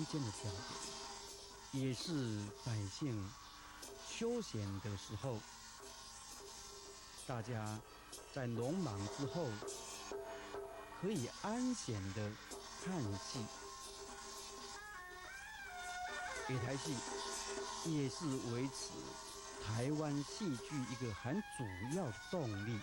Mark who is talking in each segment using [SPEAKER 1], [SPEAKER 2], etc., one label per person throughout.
[SPEAKER 1] 民間的表演，也是百姓休閒的時候，大家在農忙之後可以安閒的看戲。野台戲也是維持台灣戲劇一個很主要的動力。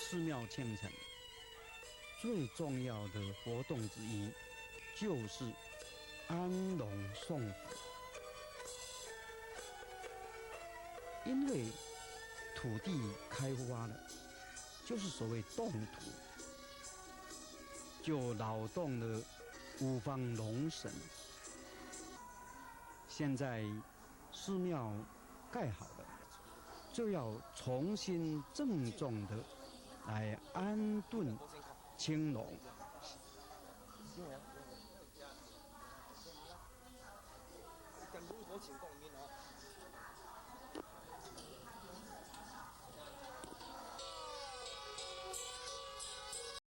[SPEAKER 1] 寺廟慶成最重要的活動之一，就是安龍送福。因為土地開發了，就是所謂動土，就擾動了五方龍神。現在寺廟蓋好了，就要重新鄭重的來安頓青龍。